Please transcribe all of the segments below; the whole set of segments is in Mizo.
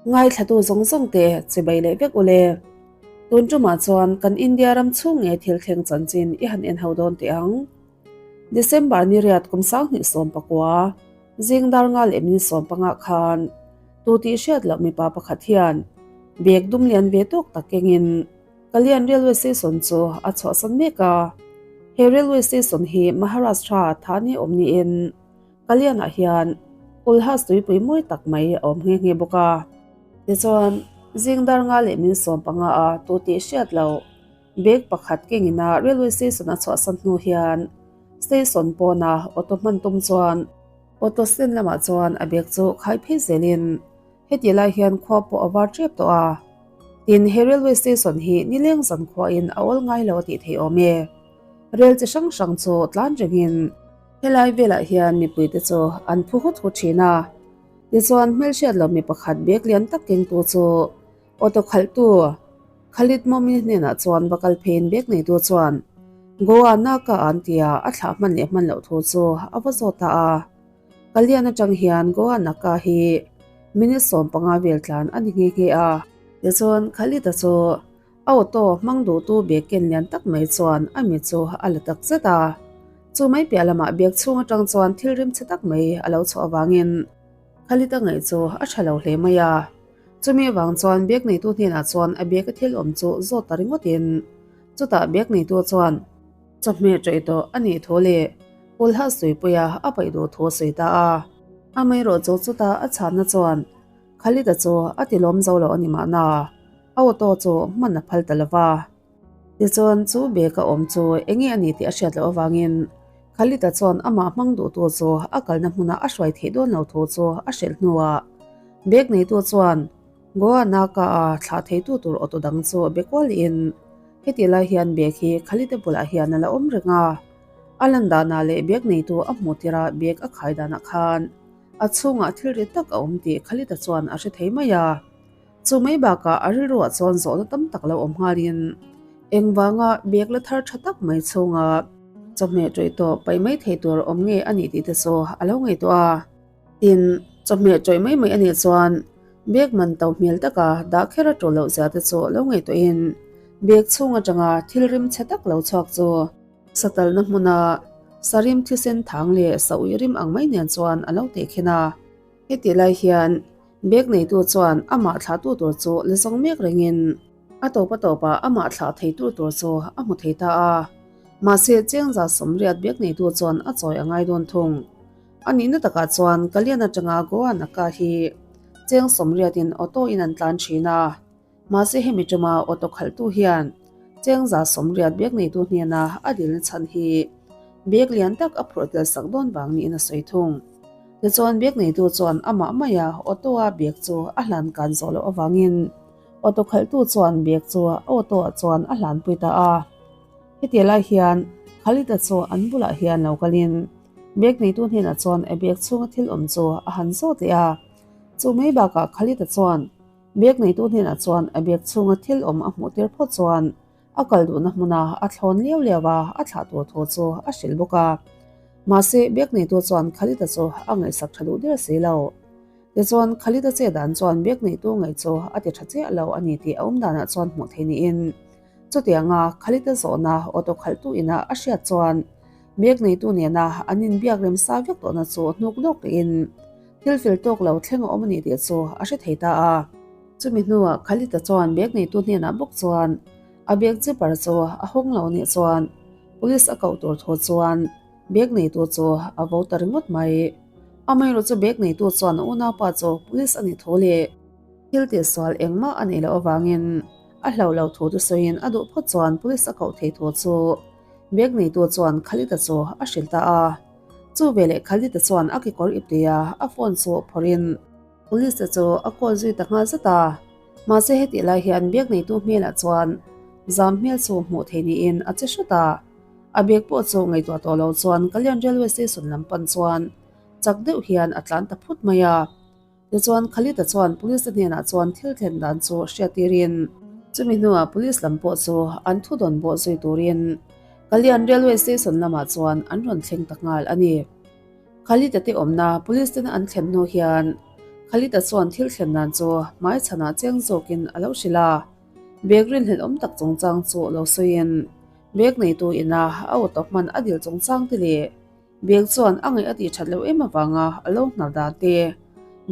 Ngaithlatu zawng zawng te chibai leh vek ule. Tun tumah chuan kan India ram chhung nge thil thleng chanchin i han en ho dawn teh ang. December ni riat kum 2019, zing dar nga leh min 15 khan tu tih hriat loh mipa pakhat hian bag dum lian ve tawk tak kengin Kalyan Railway Station chu a chhuahsan mek a. He railway station hi Maharashtra Thane awm niin Kalyan-ah hian Ulhas tuipui mawi tak mai a awm nghe nghe bawk a. Tichuan, zing dar nga leh min 15 a tu tih hriat loh bag pakhat kengina railway station a chhuahsan hnu hian station pawna auto hman tum chuan auto stand lamah chuan a bag chu khai phei zelin Heti lai hian khua pawh a var tep tawh a, tin he railway station hi nileng zan khuain a awl ngai lo a tih theih awm e. Rel chi hrang hrang chu tlan rengin helai velah hian mipuite chu an phu hut hut thin a, tichuan hmelhriat lo mi pakhat bag lian tak kengtu chu auto khalhtu Khalid Momin hnenah chuan va kal pheiin bag neitu chuan Goa Naka an tia a thlah hman leh hman loh thu chu a va zawt ta a. Kalyan atang hian Goa Naka hi minute 15 vel tlan a ni nghe nghe a. Tichuan Khalid-a chu a auto hmang duhtu bag ken lian tak mai chuan a mi chu a la tak zet a. Chu mai piah lamah bag chhung atang chuan thil rim chhe tak mai a lo chhuah avangin Khalid-a ngaih chu a tha lo hle mai a. Chumi avang chuan bag neitu hnenah chuan a bag a thil awm chu zawt ta ringawtin chutah bag neitu chuan Chawhmeh ṭaih tawh a nih thu leh Ulhas Tuipuia a paih duh thu a sawi ta a. Amaherawhchu chutah a chhanna chuan Khalid-a chu a tilawm zo lo a ni mahna, a auto chu hman a phal ta lo va. Tichuan chu bag a awm chu eng nge a ni tih a hriat loh avangin Khalid-a chuan amah hmang duhtu chu a kalna hmuna a hruai theih dawn lo thu chu a hrilh hnuah bag neitu chuan Goa Naka a thlah theitu tur auto dang chu be kualin hetih lai hian bag hi Khalid-a bulah hian a la awm reng a. A lan danah leh bag neitu a hmuh tirh a bag a khai danah khan a chhungah thil ri tak a awm tih Khalid-a chuan a hre thei mai a. Chu mai bakah a rilruah chuan zawhna tam tak lo awm nghalin engvanga bag la thar tha tak mai chhunga chawhmeh ṭawih tawh paih mai thei tur awm nge a nih tih te chu a lo ngaihtuah a. Tin, chawhmeh ṭawih mai mai a nih chuan bag man to hmel taka dah kher a ṭul loh zia te chu lo ngaihtuahin bag chhung aṭanga thil rim chhe tak lo chhuak chu satalna hmuna sarim thisen thang leh saui rim ang mai nen chuan a lo tehkhin a. Heti lai hian bag neitu chuan amah thlahtu tur chu la zawng mek rengin a tawp a tawpah amah thlah theitu tur chu a hmu thei ta a. Mahse, chengza 80 bag neitu chuan a chawi a ngai dawn thung. A nihna takah chuan Kalyan atanga Goa Naka hi cheng 80 in auto in an tlan thin a, mahse hemi tuma auto khalhtu hian cheng 180 bag neitu hnena a dilna chhan hi bag lian tak a phurh tel sak dawn vang niin a sawi thung. Tichuan bag neitu chuan amah maia auto a bag chu a hlan kan zawh loh avangin auto khalhtu chuan bag chu auto ah chuan a hlanpui ta a. Heti lai hian Khalid-a chu an bulah hian lo kalin Bag neitu hnenah chuan a bag chhunga thil awm chu a han zawt leh a. Chu mai bakah Khalid-a chuan bag neitu hnenah chuan a bag chhunga thil awm a hmuh tir phawt chuan a kal duhna hmuna a thlawn liau liau a, a thlah tur thu chu a hrilh bawk a. Mahse, bag neitu chuan Khalid-a chu a ngaihsak tha duh der si lo. Tichuan, Khalid-a che dan chuan bag neitu ngaih chu a ti tha chiah lo a ni tih a awm danah chuan hmuh theih niin chutianga Khalid-a zawhna auto khalhtu ina a hriat chuan Bag neitu nena an inbiak rem sa vek tawhna chu hnuk lawk lehin thil fel tawk lo thleng a awm a ni tih chu a hre thei ta a. Chumi hnuah Khalid-a chuan bag neitu hnenah bawk chuan a bag zipper chu a hawng lo nih chuan police a koh tur thu chuan bag neitu chu a vo ta ringawt mai. Amaherawhchu bag neitu chuan a unaupa chu police a nih thu leh thil tihsual engmah a neih loh avangin a hlauh loh thu te sawiin a duh phawt chuan police a koh thei thu chu Bag neitu chuan Khalid-a chu a hrilh ta a. Chu veleh Khalid-a chuan a kekawr iptea a phone chu phawrhin police-te chu a call zui ta nghal zat a. Mahse hetih lai hian bag neitu hmelah chuan zam hmel chu hmuh theih niin a che hret a. A bag pawh chu ngaihtuah tawh lo chuan Kalyan Railway Station lam pan chuan chak deuh hian a tlan ta phut mai a. Tichuan Khalid-a chuan police-te hnenah chuan thil thlen dan chu hriat tirin chumi hnuah police lam pawh chu an thu dawn bawh zui turin Kalyan Railway Station lamah chuan an rawn thleng ta nghal a ni. Khalid-a te awmna police tena an thlen hnu hian Khalid-a chuan thil thlen dan chu hmai chhanah chiang zawkin a lo hrilh a. Bag rinhlelh awm tak chungchang chu lo sawiin bag neitu ina a auto hman a dil chungchang te leh bag chuan a ngaih a tih that loh em avanga a lo hnar dan te,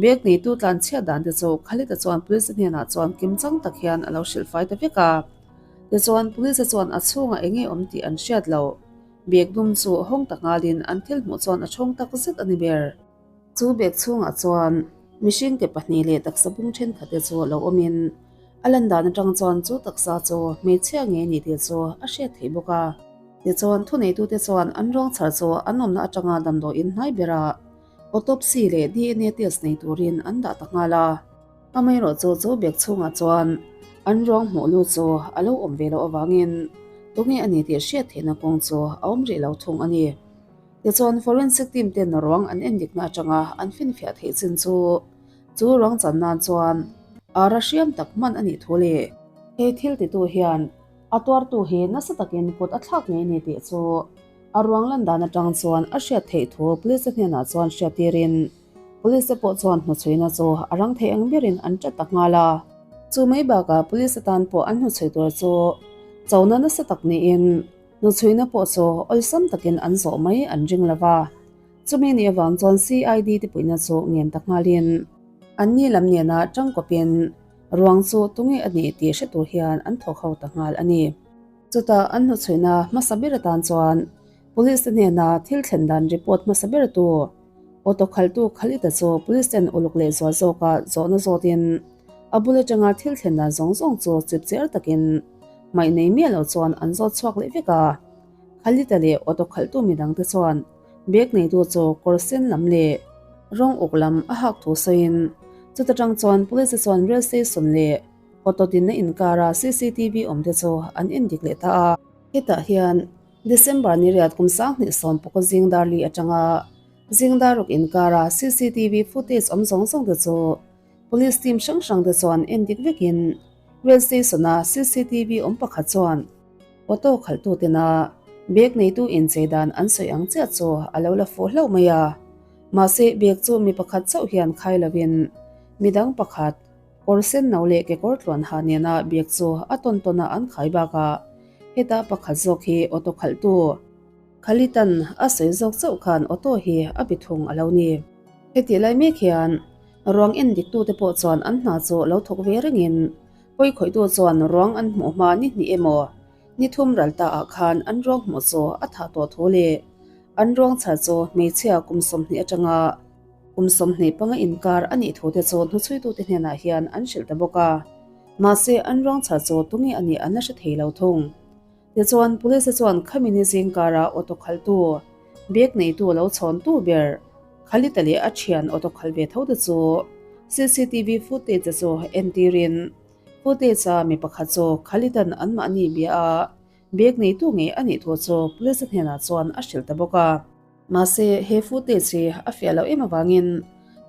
bag neitu tlan chhiat dan te chu Khalid-a chuan police hnenah chuan kimchang tak hian a lo hrilh fai ta vek a. Tichuan police chuan a chhungah eng nge awm tih an hriat loh. Bag dum chu hawng ta nghalin an thil hmuh chuan a chhawng tak zet a ni ber. Chu bag chhungah chuan mihring ke pahnih leh taksa bung thenkhat te chu lo awmin a lan dan atang chuan chu taksa chu hmeichhia nge ni tih chu a hriat theih bawk a. Tichuan thuneitute chuan an ruang chhar chu an awmna atanga damdawiin hnai berah autopsy leh DNA test nei turin an dah ta nghal a. Amaherawhchu chu bag chhungah chuan an ruang hmuh lu chu a lo awm ve loh avangin tunge a ni tih hriat theihna kawng chu a awm rih lo thung a ni. Tichuan forensic team ten ruang an endikna atanga an finfiah theih chin chu chu ruang chan nan chuan ara hriam tak hman a nih thu leh he thil titu hian a tuartu hi nasa takin kut a thlak ngei ni tih chu a ruang lan dan atang chuan a hriat theih thu police hnenah chuan hriattirin Police te pawh chuan hnuchhuina chu a rang thei ang berin an tat ta nghal a. Chu mai bakah police atan pawh an hnuchhui tur chu chona nasa tak niin hnuchhuina pawh chu awlsam takin an zawh mai an ring lo va. Chumi nih avang chuan CID te puihna chu ngen ta nghalin anni lam nena tangkawpin ruang chu tunge a nih tih hre tur hian an thawk ho ta nghal a ni. Chutah an hnuchhuina hmasa ber atan chuan Police te hnena thil thlen dan report hmasa ber tu Auto khaltu Khalid-a chu police ten uluk leh zual zawka zawhna zawtin a bul atanga thil thlen dan zawng zawng chu chip chiar takin hmaih nei miah lo chuan an zawt chhuak leh vek a. Khalid-a leh auto khaltu midangte chuan bag neitu chu kawr sen lam leh rawng uk lam a hak thu sawiin chuta tang chuan police te chuan rail station leh auto dinna inkara CCTV awmte chu an endik leh ta a. Hetah hian December ni riat kum 2019 zing dar li atanga zing dar ruk inkara CCTV footage awm zawng zawng te chu police team hrang hrang te chuan en dik vekin rail station a CCTV awm pakhat chuan auto khalhtu tena bag neitu inchei dan an sawi ang chiah chu a lo la fuh hlauh mai a. Mahse bag chu mi pakhat chauh hian khai lovin midang pakhat Kawr sen no leh kekawr tluan ha nena bag chu a tawn tawn a an khai bakah heta pakhat zawk hi auto khalhtu Khalitan a sawi zawk chauh khan auto hi a bi thung a lo ni. Hetih lai mek hian ruang en diktute pawh chuan an hna chu lo thawk ve rengin pawi khawihtu chuan ruang an hmuh hma ni hnih emaw ni thum ral ta ah khan an ruang hmuh chu a thah tawh thu leh an ruang chhar chu hmeichhia kum 20 atanga Kum 25 inkar a nih thute chu hnuchhuitute hnenah hian an hrilh ta bawk a. Mahse, an ruang chhar chu tunge a nih an la hre thei lo thung. Tichuan, Police chuan khami ni zingkara auto khaltu, bag neitu lo chhawntu ber Khalid-a leh a thian auto khal ve tho te chu CCTV footage chu entirin footage-a mi pakhat chu Khalid-a'n anmahni bia a bag neitu ngei a nih thu chu Police hnenah chuan a hrilh ta bawk a. Mahse, he footage hi a fiah loh em avangin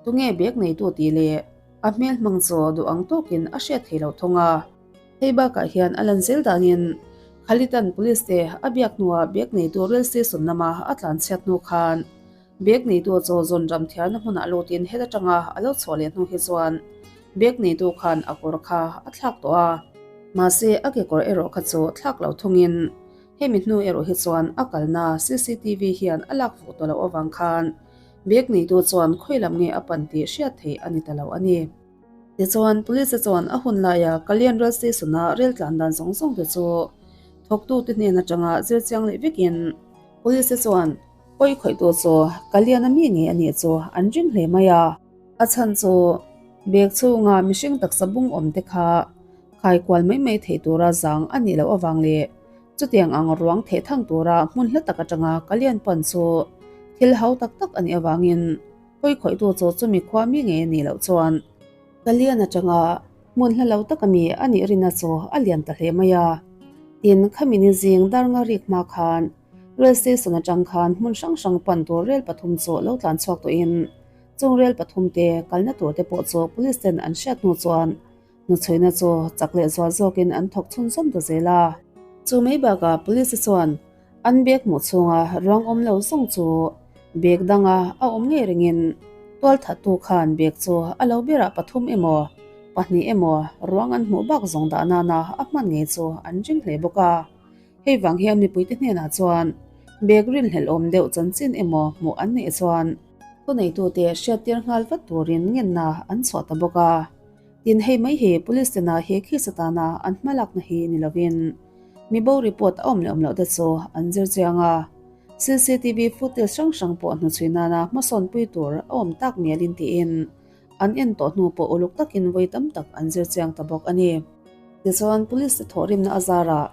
tunge bag neitu tih leh a hmel hmang chu duh ang tawkin a hriat thei loh thung a. Hei bakah hian a lan zel danin Khalidan police te a biak hnuah bag neitu rail station lama a tlan chhiat hnu khan bag neitu chu zawn ram thiarna hmunah lutin het atanga a lo chhuah leh hnu hi chuan bag neitu khan a kawr kha a thlak tawh a. Mahse, a kekawr erawh kha chu thlak lo thungin Hemi hnu erawh hi chuan a kalna cctv hian a lak fuh tawh loh avang khan bag neitu chuan khawi lam nge a pan tih hriat theih a ni ta lo a ni. Tichuan, Police chuan a hun laia Kalyan Rail Station-a rel tlan dan zawng zawng te chu thawktute hnen atanga zir chiang leh vekin Police chuan pawi khawihtu chu Kalyan-a mi ngei a nih chu an ring hle mai a. A chhan chu bag chhunga mihring taksa bung awm te kha khai kual mai mai theih tura zang a nih loh avang leh chutiang ang ruang theh thang tura hmun hla tak atanga ka lian pan chu thil hau tak tak a nih avangin pawi khawihtu chu chumi khua mi ngei a nih loh chuan ka lian atanga hmun hla lo taka mi a nih rinna chu a lian ta hle mai a. Tin, khami ni zing dar nga rik hma khan rail station atang khan hmun hrang hrang pan tur rel pathum chu lo tlan chhuak tawhin chung rel pathum te kalna tur te pawh chu police ten an hriat hnu chuan Hnuchhuina chu chak leh zual zawkin an thawk chhunzawm ta zel a. Chu mai bakah police chuan an bag hmuh chhunga ruang awm lo zawng chu bag danga a awm ngei ringin Tualthattu khan bag chu a lo berah pathum emaw, pahnih emaw ruang an hmuh bak zawng dah nana a hman ngei chu an ring hle bawk a. Hei vang hian mipuite hnenah chuan bag rinhlelh awm deuh chanchin emaw hmuh an neih chuan thuneitute hriattir nghal vat turin ngenna an chhuah ta bawk a. Tin, hei mai hi Police tena he case atana an hmalakna hi ni lovin mibo report a awm leh awm loh te chu an zir chiang a. Cctv footage hrang hrang pawh hnuchhui nana hmasawnpui tur a awm tak mialin tiin an en tawh hnu pawh uluk takin vawi tam tak an zir chiang ta bawk a ni. Tichuan, Police te thawhrimna a zarah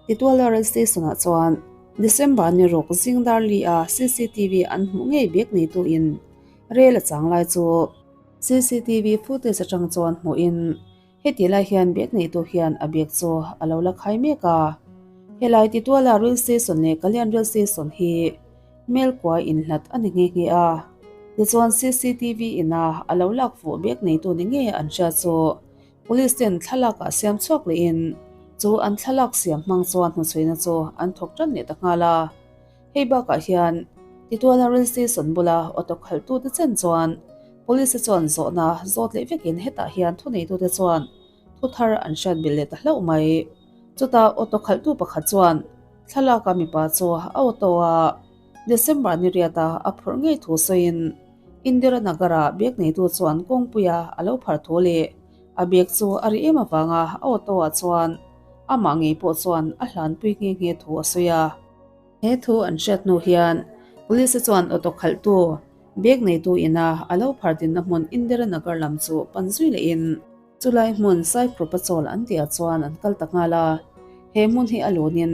Tituala Rail Station-ah chuan December ni ruk zing dar li-a cctv an hmuh ngei bek neituin rel a chang lai chu cctv footage atang chuan hmuhin Heti lai hian bag neitu hian a bag chu a lo la khai mek a. Helai Tituala Rail Station leh Kalyan Rail Station hi Melkua inhlat a ni nghe nghe a. Tichuan cctv ina a lo lak fuh bag neitu ni ngei an hria chu Police ten thlalak ah siam chhuak lehin chu an thlalak siam hmang chuan hnuchhuina chu an thawk tan leh ta nghal a. Hei bakah hian Tituala Rail Station bula auto khalhtute chen chuan Police chuan zawhna zawt leh vekin hetah hian thuneitute chuan thu thar an hriat belh leh ta hlauh mai. Chutah auto khalhtu pakhat chuan thlalaka mipa chu a auto a December ni riata a phurh ngei thu sawiin Indira Nagar-a bag neitu chuan kawngpuia a lo phar thu leh a bag chu a ri em avanga a auto-ah chuan amah ngei pawh chuan a hlanpui nghe nghe thu a sawi a. He thu an hriat hnu hian Police chuan auto khalhtu bag neitu ina a lo phar dinna hmun Indira Nagar lam chu pan zui lehin chulai hmun Saikrupa chawl an tihah chuan an kal ta nghal a. He hmun hi a lunin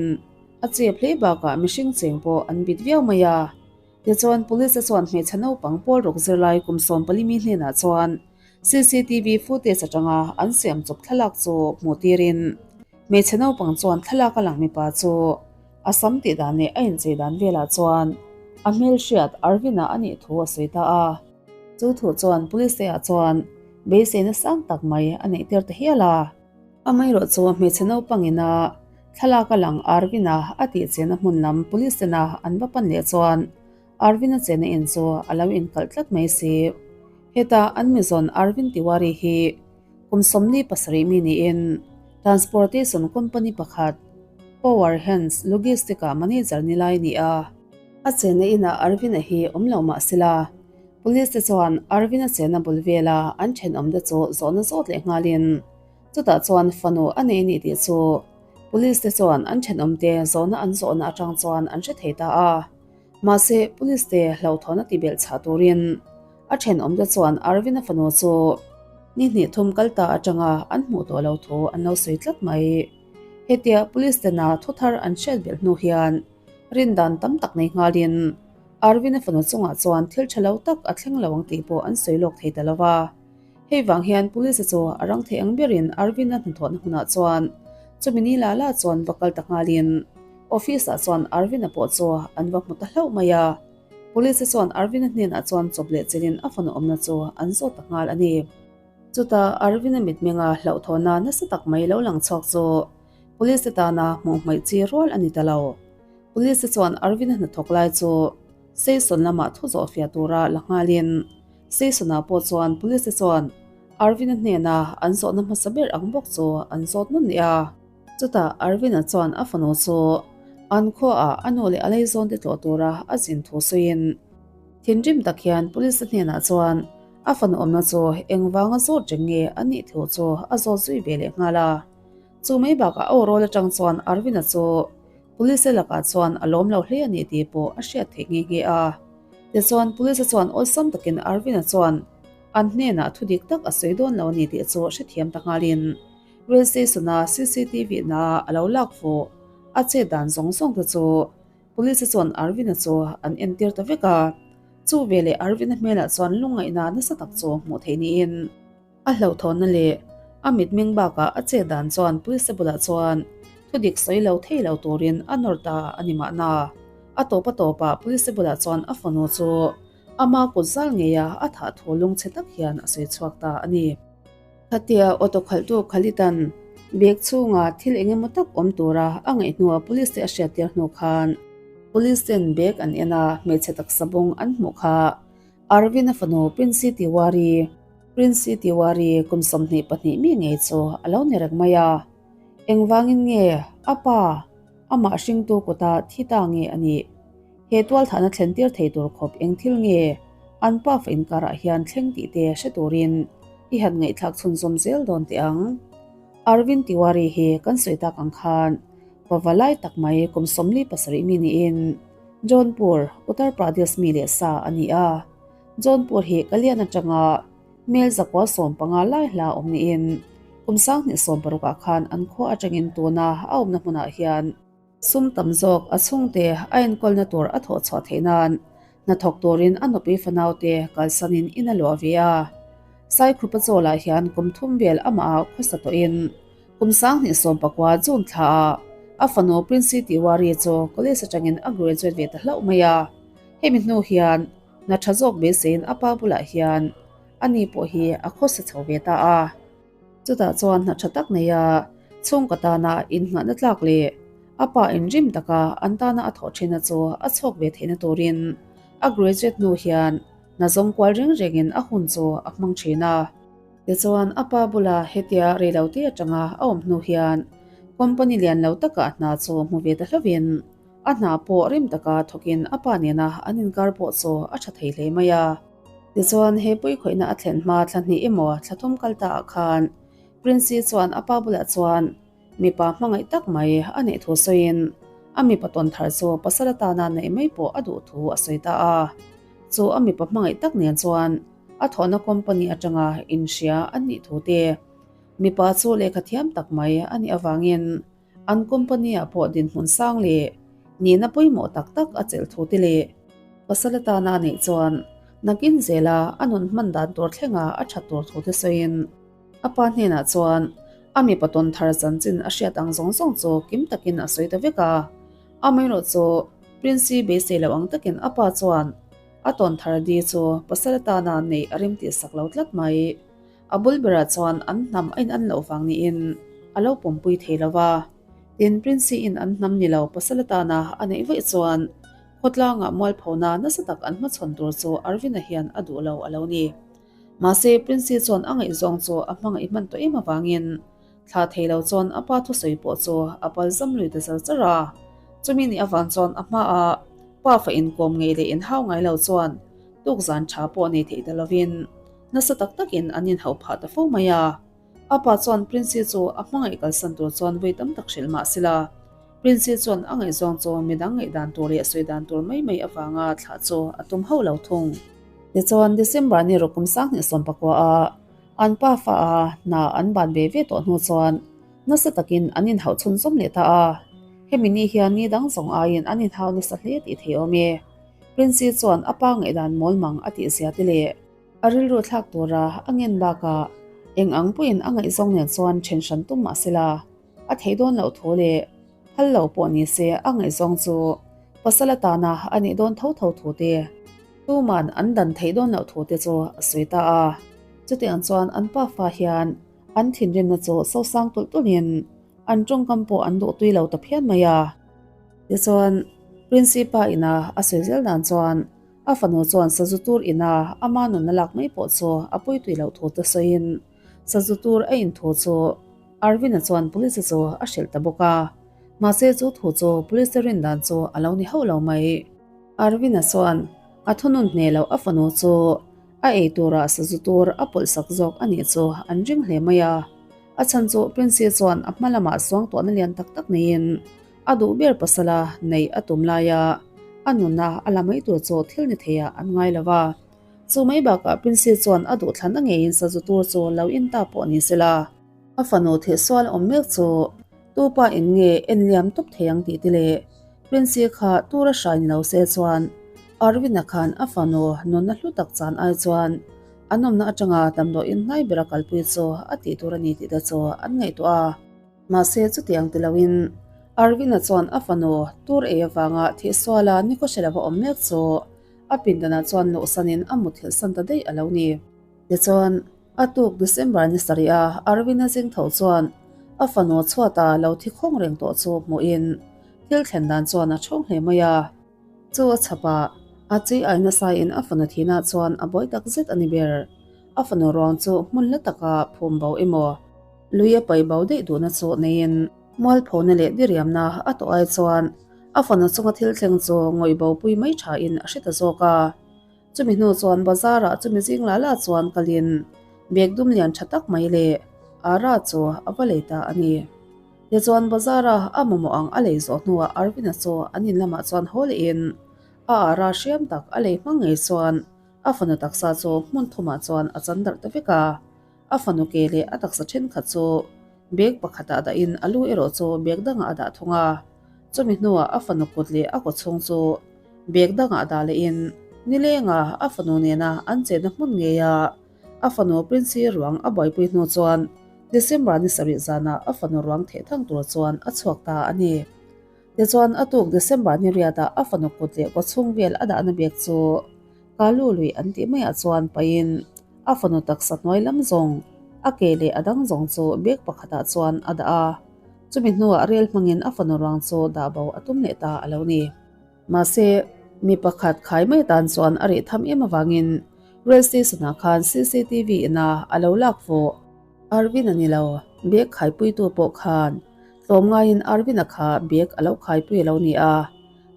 a chep hle bakah mihring cheng pawh an bit viau mai a. Tichuan Police chuan hmeichhe naupang pawl ruk zirlai kum 14 mi hnenah chuan cctv footage atanga an siam chawp thlalak chu hmuh tirin hmeichhe naupang chuan thlalak a lang mipa chu A sam tih dan leh a inchei dan velah chuan a hmelhriat Arvin-a a nih thu a sawi ta a. Chu thu chuan Police te ah chuan beiseina sang tak mai a neih tir ta hial a. Amaherawh chu hmeichhe naupang ina thlalak a lang Arvin-a a tih chena hmun lam Police tena an va pan leh chuan Arvin-a chena in chu a lo inkalh tlat mai si. Heta an mizawn Arvin Tiwari hi Kum 47 mi niin Transportation company pakhat Power Hands Logistic-ah manager ni lai a ni a. A chenna inah Arvin-a hi awm lo mah sela, Police te chuan Arvin-a chenna bul vela an thenawmte chu zawhna zawt leh nghalin chutah chuan fanu a nei a ni tih chu Police te chuan an thenawmte zawhna an zawhna atang chuan an hre thei ta a. Mahse, Police te hlauhthawn a tibelh chhah turin A thenawmte chuan Arvin-a fanu chu ni hnih thum kal ta atanga an hmuh tawh lo thu an lo sawi tlat mai. Hetia Police tena thu thar an hriat belh hnu hian rindan tam tak nei nghalin Arvin-a fanu chungah chuan thil tha lo tak a thleng lo ang tih pawh an sawi lawk thei ta lo va. Hei vang hian Police chu a rang thei ang berin Arvin-a hnathawhna hmunah chuan chumi ni la la chuan va kal ta nghalin office-ah chuan Arvin-a pawh chu an va hmu ta hlauh mai a. Police chuan Arvin-a hnenah chuan chawp leh chelin a fanu awmna chu an zawt ta nghal a ni. Chutah Arvin-a mitmenga hlauhthawhna nasa tak mai lo lang chhuak chu Police tana hmuh hmaih chi rual a ni ta lo. Police chuan Arvin-a hnathawk lai chu Station lamah thu zawh fiah tura la nghalin Station-ah pawh chuan Police chuan Arvin-a hnena an zawhna hmasa ber ang bawk chu an zawt nawn leh a. Chutah Arvin-a chuan a fanu chu an khuaah a nu leh a leizawn te tlawh tura a zin thu sawiin thinrim tak hian Police hnenah chuan a fanu awmna chu engvanga zawt reng nge a nih thu chu a zawt zui ve leh nghal a. Chu mai bakah a aw rawl atang chuan Arvin-a chu Police lakah chuan a lawm lo hle a nih tih pawh a hriat theih nghe nghe a. Tichuan Police chuan awlsam takin Arvin-a chuan an hnenah thu dik tak a sawi dawn lo a ni tih chu hrethiam ta nghalin Rail station-a cctv na a lo lak fuh a chet dan zawng zawng te chu Police chuan Arvin-a chu an entir ta vek a. Chu veleh Arvin-a hmelah chuan lungngaihna nasa tak chu hmuh theih niin a hlauhthawnna leh a mitmeng bakah a chet dan chuan Police bulah chuan thudik sawi lo thei lo turin a nawr ta a ni mahna. A tawp a tawpah Police bulah chuan a fanu chu ama kut zal ngeia a thah thu lungchhe tak hian a sawi chhuak ta a ni. Khatia auto khalhtu Khalidan bag chhunga thil eng emaw tak awm tura a ngaih hnuah police te a hriattir hnu khan police ten bag an en a, hmeichhe taksa bawng an hmuh kha. Arvind-a fanu Princy Tiwari, Princy Tiwari kum 22 mi ngei chu a lo ni reng mai a. Engvangin nge a pa amah hringtu kuta thi ta nge a nih? He tualthahna thlen tir thei tur khawp eng thil nge an pafa inkarah hian thleng tih te hre turin i han ngaihthlak chhunzawm zel dawn teh ang. Arvind Tiwari hi kan sawi tak ang khan pava lai tak mai kum 47 mi niin Jaunpur, Uttar Pradesh mi leh sa a ni a. Jaunpur hi Kalyan atanga mel 115 lai hla awm niin kum 2016 ah khan an khua atangin tuna a awmna hmunah hian Sum tam zawk a chhungte a enkawlna tur a thawh chhuah theih nan hnathawk turin a nupui fanaute kalsanin in a luah ve a. Saikhupa chawlah hian kum thum vel amah ah khawsa tawhin kum 2019 June thla ah a fanu Princy Tiwari chu college atangin a graduate ve ta hlauh mai a. Hemi hnu hian hna tha zawk beiseiin a pa bulah hian ani pawh hi a khawsa chho ve ta a. Chutah chuan hna tha tak nei a, chhungkaw tana innghahna tlak leh a pa inrim taka an tana a thawh thinna chu a chhawk ve theihna turin a graduate hnu hian hna zawng kual reng rengin a hun chu a hmang thin a. Tichuan a pa bula hetia reilote atanga a awm hnu hian company lian lo takah hna chu hmu ve ta hlovin a hna pawh rim taka thawkin a pa nena an inkar pawh chu a tha thei hle mai a. Tichuan, he puikhawihna a thlen hma thla hnih emaw thla thum kal ta ah khan Princy chuan a pa bulah chuan mipa hmangaih tak mai a neih thu sawiin a mipa tawn thar chu pasal atana neih mai pawh a duh thu a sawi ta a. Chu a mipa hmangaih tak nen chuan a thawhna company atanga inhria an nih thu te, mipa chu lehkha thiam tak mai a nih avangin an company ah pawh dinhmun sang leh nihna pawimawh tak tak a chelh thu te leh pasal atana a neih chuan nakin zela a nun hman dan tur thlenga a that tur thu te sawiin a pa hnenah chuan a mipa tawn thar chanchin a hriat ang zawng zawng chu kim takin a sawi ta vek a. Amaherawh chu Princy beisei lo ang takin a pa chuan a tawn thar di chu pasal atana neih a remtih sak lo tlat mai. A bul berah chuan an hnam a in an loh vang niin a lo pawmpui thei lo va. Tin, Princy in an hnam ni lo pasal atana a neih vaih chuan khawtlangah mualphona nasa tak an hmachhawn tur chu Arvin-a hian a duh lo a lo ni. Mahse, Princy chuan a ngaihzawng chu a hmangaih hman tawh em avangin thla thei lo chuan a pa thusawi pawh chu a pal zam lui ta char char a. Chumi nih avang chuan a hmaah pa fa inkawm ngei leh inhau ngai lo chuan tukzan tha pawh nei thei ta lovin Nasa tak takin an inhauh phah ta fo mai a. A pa chuan Princy chu a hmangaih kalsan tur chuan vawi tam tak hrilh mah sela, Princy chuan a ngaihzawng chu midang ngaihdan tur leh sawi dan tur mai mai avanga thlah chu a tum hauh lo thung. Tichuan, December ni ruk kum 2019 a an pa fa a hna an ban ve ve tawh hnu chuan nasa takin an inhauh chhunzawm leh ta a. Hemi ni hian ni dang zawng aiin an inhau nasa hle tih thei awm e. Princy chuan a pa ngaihdan mawlmang a tihzia te leh A rilru thlak tura a ngen bakah eng ang pawhin a ngaihzawng nen chuan then hran tum mah sela, a theih dawn loh thu leh phal lo pawh ni se a ngaihzawng chu pasal atana a nih dawn tho tho thu te, tuman an dan theih dawn loh thu te chu a sawi ta a. Chutiang chuan an pafa hian an thinrimna chu sosang tulh tulhin an tawngkam pawh an duhtui lo ta phian mai a. Tichuan, Principa ina a sawi zel dan chuan A fanu chuan sazu tur ina ama nunna lak mai pawh chu a puitui loh thu te sawiin sazu tur a in thu chu Arvin-a chuan police chu a hrilh ta bawk a. Mahse chu thu chu police te rin dan chu a lo ni hauh lo mai. Arvin-a chuan a thunun hneh loh a fanu chu a ei turah sazu tur a pawlh sak zawk a nih chu an ring hle mai a. A chhan chu Princy chuan a hma lamah suangtuahna lian tak tak neiin A duh ber pasala neih a tum laia a nuna a la mai tur chu thil ni theiah an ngai lo va. Chu mai bakah Princy chuan a duhthlan a ngeiin sazu tur chu lo in ta pawh ni sela. A fanu thehsual awm mek chu tu pa in nge en liam tawp thei ang tih te leh Princy kha tur a hrai ni lo se chuan Arvin-a khan a fanu nunna hlu tak chan ai chuan an awmna atanga damdawiin hnai bera kalpui chu a tih tur a ni tih te chu an ngaihtuah a. Mahse chutiang ti loin Arvin-a chuan a fanu tur ei avanga thihsuala nikhaw hre lova awm mek chu a pindanah chuan luhsanin a muthilh san ta daih a lo ni. Tichuan, a tuk December ni sarih a Arvin-a zing tho chuan a fanu chhuata lo thi khawng reng tawh chu hmuhin thil thlen dan chuan a thawng hle mai a. Chu a chhapah A chi ai nasa in a fanu thihna chuan a buai tak zet a ni ber. A fanu ruang chu hmun la taka phum bo emaw, lui a paih bo daih duhna chu neiin mualphona leh diriamna a tawh ai chuan a fanu chunga thil thleng chu ngawih bo pui mai thain a hre ta zawk a. Chumi hnu chuan bazar ah chumi zing la la chuan kalin bag dum lian tha tak mai leh ara chu a va lei ta a ni. Tichuan bazar a a mamawh ang a lei zawh hnuah Arvin-a chu an in lamah chuan haw lehin a ara hriam tak a lei hmang ngei chuan a fanu taksa chu hmun thumah chuan a chan darh ta vek a. A fanu ke leh a taksa thenkhat chu bag pakhatah dahin a lu erawh chu bag dangah a dah thung a. Chumi hnuah a fanu kut leh a kawchhung chu bag dangah dah lehin nilenga a fanu nena an chenna hmun ngeia a fanu Princy ruang a buaipui hnu chuan December ni sarih zanah a fanu ruang theh thang tur chuan a chhuak ta a ni. Tichuan a tuk December ni riatah a fanu kut leh kawchhung vel a dahna bag chu Kalu lui an tih maiah chuan pahin a fanu taksa hnuai lam zawng a ke leh a dang zawng chu bag pakhatah chuan a dah a. Chumi hnuah rel hmangin a fanu ruang chu dah bo a tum leh ta a lo ni. Mahse, mi pakhat khai mai tan chuan a reh tham em avangin rail station-ah khan cctv ina a lo lak fuh. Arvin a ni lo, bag khaipuitu pawh khan tlawmngaiin Arvin-a kha bag a lo khaipui a lo ni a.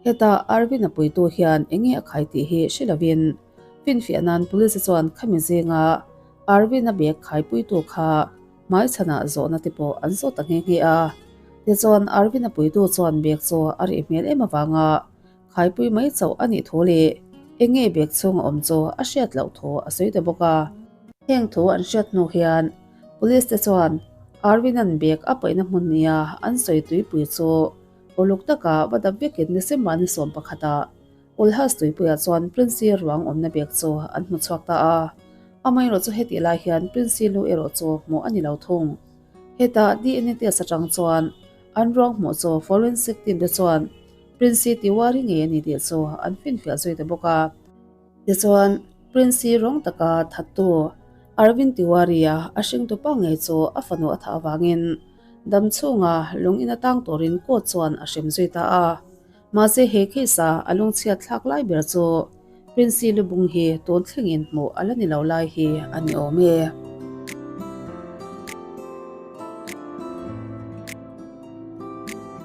Heta Arvin-a puitu hian eng nge a khai tih hi hre lovin finfiah nan police chuan khami zinga Arvin-a bag khaipuitu kha Hmaichhanah zawhna te pawh an zawt ta nghe nghe a. Tichuan Arvin-a puitu chuan bag chu a rih hmel em avanga khaipui mai chauh a nih thu leh eng nge bag chhunga awm chu a hriat loh thu a sawi ta bawk a. Heng thu an hriat hnu hian Police te chuan Arvin-a'n bag a paihna hmun nia an sawi tuipui chu uluk taka va dap vekin December ni 11 ah Ulhas tuipuiah chuan Princy ruang awmna bag chu an hmu chhuak ta a. Amaherawh chu hetih lai hian Princy lu erawh chu hmuh a ni lo thung. Heta DNA test atang chuan an ruang hmuh chu forensic team te chuan Princy Tiwari ngei a ni tih chu an finfiah zui ta bawk a. Tichuan, Princy rawng taka thattu Arvind Tiwari-a a hringtu pa ngei chu a fanu a thah avangin dam chhunga lung in atang turin court chuan a hrem zui ta a. Mahse he case a a lungchhiat thlak lai ber chu Princy Lubung hi tun thlengin hmuh a la ni lo lai hi a ni awm e.